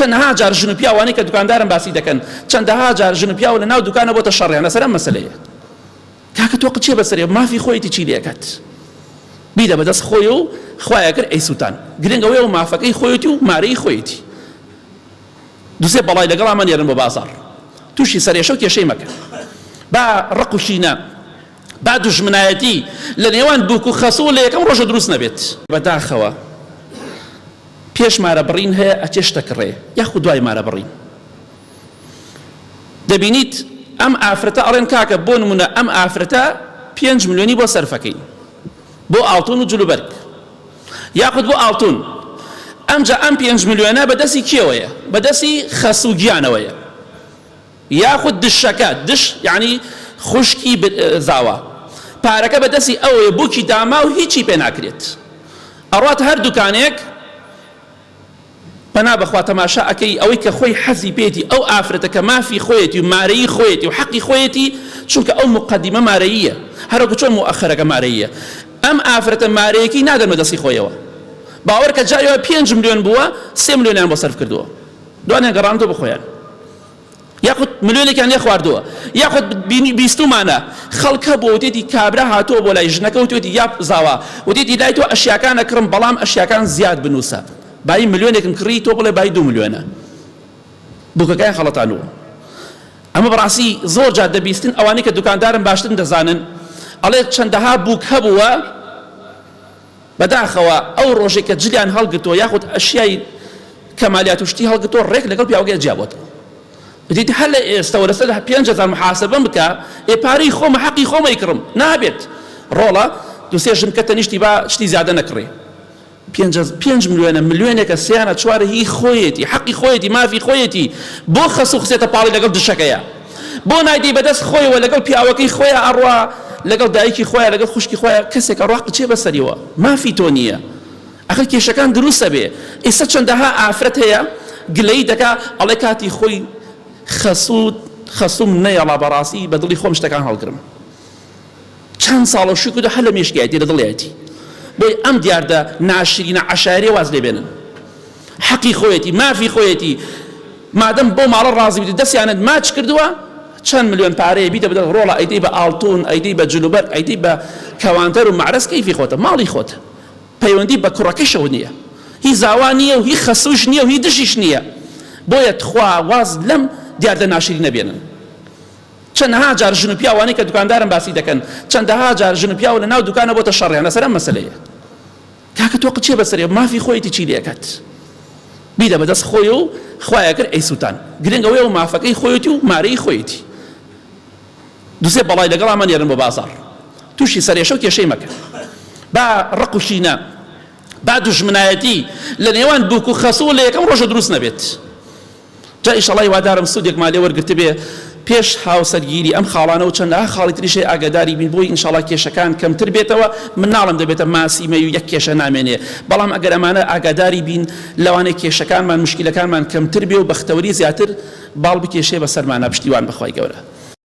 چەندەها جار ژن و پیاوانەی کە دوکاندارن باسی دەکەن، چەندەها جار ژن و پیاو لە ناو دوکانە بۆتە شەڕیان لەسەر ئەم مەسەلەیە. کاکە تۆ قچیە بەسەرێ مافی خۆیەتی چی لێکات. بیدە بەدەست خۆی و خوایە کرد ئەیسوتان. گرنگ ئەوەیە و مافەکەی خۆیەتی و مارەی خۆیەتی. دوسێ بەڵای لەگەڵا مەنێرن بۆ بازاڕ. توشی سەرێشە و کێشەی مەکە. با ڕق و کینە، با دوژمنایەتی لە نێوان بوک و خەسوو لە یەکەم ڕۆژە دروست نەبێت. بەداخەوە پێش مارە بڕین هەیە ئەچێ شتە کڕێ یاخود دوای مارە بڕین دەبینیت ئەم ئافرەتە ئەڵێن کاکە بۆ نمونە ئەم ئافرەتە پێنج ملیۆنی بۆ سەرفەکەین بۆ ئاڵتون و جلوبەرگ یاخود بۆ ئاڵتون ئەمجا ئەم پێنج ملیۆنە بەدەستی کێوەیە بەدەستی خەسوو گیانەوەیە یاخود دشەکە، دش یانی خوشکی زاوا، پارەکە بە دەستی ئەوەیە بوکی داماو هیچی پێ ناکرێت ئەڕواتە هەر دوکانێک پەنا بەخوا تەماشا ئەکەی ئەوەی کە خۆی حەزی پێیەتی ئەو ئافرەتە کە مافی خۆیەتی و مارەیی خۆیەتی و حەقی خۆیەتی چونکە ئەو موقەدیمە مارەییە هەروەکو چۆن موئەخەرەکە مارەییە ئەم ئافرەتە مارەیەکی نادەن بە دەستی خۆیەوە باوەڕکە جاری وایە 5 ملیۆن بووە 3 ملیۆنیان بۆ سەرف کردووە دوانیان گەڕاندەوە بۆ خۆیان یاخود ملیۆنێکیان لێ خواردووە یاخود بیستومانە خەڵک هەبووە وتێتی کابرا هاتووە بۆ لای ژنەکە وتێتی یا زاوا وتێتی لای تۆ ئەشیاکان ئەکڕم بەڵام ئەشیاکان زیاد بنووسە بایی ملیۆنێکم کڕی تۆ بڵێ بایی دوو ملیۆنە بووکەکەیان خەڵەتانووە ئەمە بەڕاستی زۆر جار دەبیستن ئەوانەی کە دوکاندارن باشترن دەزانن ئەڵێ چەندەها بووک هەبووە بەداخەوە ئەو ڕۆژەی کە جلیان هەڵگرتووە یاخود ئەشیای کەمالیات و شتی هەڵگرتووە ڕێک لەگەڵ پیاوەکەی جیابۆتەوە وتیتی هەر لە ئێستەوە لەسەر 5000 محاسبەم بکە ئێ پارەی خۆمە حەقی خۆمە ئەیکڕم نابێت ڕۆڵە دوسێ ژن بکە تەنیشتی با شتی زیادە نەکڕێ پێنج ملیۆنە ملیۆنێکە سیانە چوارە هی خۆیەتی حەقی خۆیەتی مافی خۆیەتی بۆ خەسوو خسێتە پاڵی لەگەڵ دشەکەیە بۆ نایدەی بەدەست خۆیەوە لەگەڵ پیاوەکەی خۆیا ئەڕوا لەگەڵ دایکی خۆیا لەگەڵ خوشکی خۆیا کەسێک ئەڕوا قچێ بەسەریەوە مافی تۆ نییە ئەخر کێشەکان دروستە بێ ئێستا چەندەها ئافرەت هەیە گلەیی دەکا ئەڵێ کاتی خۆی خەسوو خەسوم نەیەڵا بەڕاستی بە دڵی خۆم شتەکان هەڵگرم چەند ساڵە شووی کردو هەر لە مێشکیایەتی لە دڵیایەتی بۆی ئەم دیاردە ناشرینە عەشایەریە واز لێ بێنن حەقی خۆیەتی مافی خۆیەتی مادەم بەو ماڵە ڕازی بیت دەستیانت ماچ کردووە چەند ملیۆن پارەیە بیدە بەدەست ڕۆڵە ئەیدەی بە ئاڵتون ئەیدەی بە جلوبەرگ ئەیدەی بە کەوانتەر و مەعرەز کەیفی خۆتە ماڵی خۆتە پەیوەندی بە کوڕەکەشەوە نییە هی زاوا نییە و هی خەسووش نییە و هی دژیش نییە بۆیە تخوا واز لەم دیاردە ناشرینە بێنن چەندەها جار ژن و پیاوانەی کە دوکاندارن باسی دەکەن چەندەها جار ژن و پیاو لە ناو دوکانە بۆتە شەڕیان لەسەر ئەم مەسەلەیە کاکە تۆ قچیە بەسەرێ مافی خۆیەتی چی لێکات بیدە بەدەست خۆی و خوایە کرد ئەیسوتان گرنگ ئەوەیە و مافەکەی خۆیەتی و مارەی خۆیەتی دوسێ بەڵای لەگەڵا مەنێرن بۆ بازاڕ تووشی سەرێشە و کێشەی مەکە با ڕق و کینە با دوژمنایەتی لە نێوان بوک و خەسوو لە یەکەم ڕۆژە دروست نەبێت جا ئیشەڵا هیوادارم سوودێکمان لێ وەرگرتبێ پێش هاوسەرگیری ئەم خاڵانە و چەندەها خاڵی تریش هەیە ئاگاداری بین بۆی ئینشەڵا کێشەکان کەمتر بێتەوە من ناڵێم دەبێتە ماسی مەی و یەک کێشە نامێنێ بەڵام ئەگەر ئەمانە ئاگاداری بین لەوانەیە کێشەکانمان مشکیلەکانمان کەمتر بێ و بەختەوەری زیاتر باڵ بکێشێ بەسەرمانا پشتیوان بەخوای گەورە.